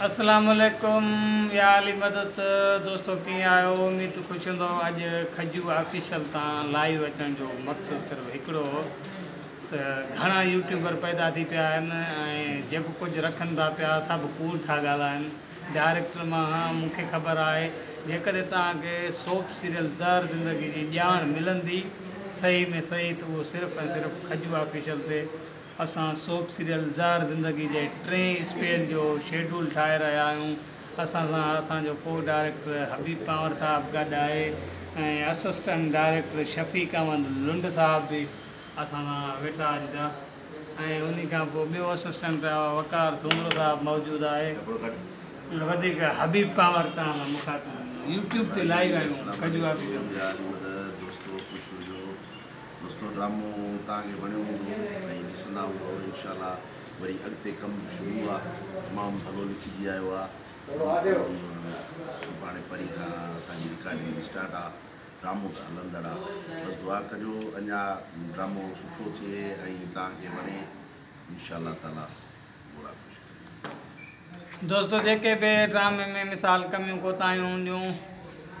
اسلام عليڪم يا علي مدد دوستو ڪيئن آهيو اميد ته خوش هوندؤ اڄ کجو آفيشل تان لائيو اچڻ جو مقصد صرف هڪڙو هو ته گهڻا يوٽيوبر پيدا ٿي پيا آهن ۽ جيڪو ڪجهه رکن ٿا پيا سڀ ڪوڙ ٿا ڳالهائن ڊائريڪٽر مان هان مون کي خبر آهي جيڪڏهن توهان کي سوپ سيريل زهر زندگي جي ڄاڻ ملندي صحيح ۾ صحيح ته اهو صرف ۽ صرف کجو آفيشل تي اسان سوپ سيريل زهر زندگي جي ٽئين اسپيل جو شيڊول ٺاهي رهيا آهيون. اسان سان اسان جو ڪو ڊائريڪٽر حبيب پنهور صاحب گڏ آهي ۽ اسسٽنٽ ڊائريڪٽر شفيق احمد لنڊ صاحب به اسان سان ويٺا اڄ ته ۽ انهي کان پوء ٻيو اسسٽنٽ وقار سومرو صاحب موجود آهي. وڌيڪ حبيب پنهور توهان سان مخاطب هوندو. يوٽيوب تي لائيو آهيون کجو آفيشل تي. دوستو ڊرامو توهان کي وڻيو هوندو ۽ ڏسندا هوندؤ انشاء الله وري اڳتي ڪم شروع آ تمام ڀلو لکجي آيو آ سڀاڻي پرين کان اسان جي رڪارڊنگ اسٽارٽ آ ڊرامو ته هلندڙ آ بس دعا ڪجو اڃا ڊرامو سٺو ٿئي ۽ توهان کي وڻي انشاء الله تعالي مولا خوش ڪري. دوستو جيڪي به ڊرامي ۾ مثال ڪميون ڪوتاهيون هونديون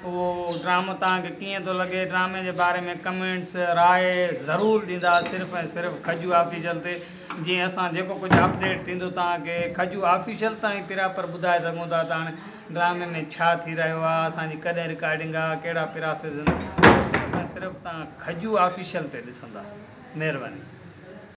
اهو ڊرامو توهان کي ڪيئن ٿو لڳي ڊرامي جي باري ۾ ڪمينٽس راء ضرور ڏيندا صرف ۽ صرف کجو آفيشل تي جيئن اسان جيڪو ڪجهه اپڊيٽ ٿيندو توهان کي کجو آفيشل تان ئي پراپر ٻڌائي سگهون ٿا ته هاڻي ڊرامي ۾ ڇا ٿي رهيو آهي اسان جي ڪڏهن رڪارڊنگ آهي ڪهڙا پراسيس آهن اهو صرف ۽ صرف توهان کجو آفيشل تي ڏسندا مهرباني.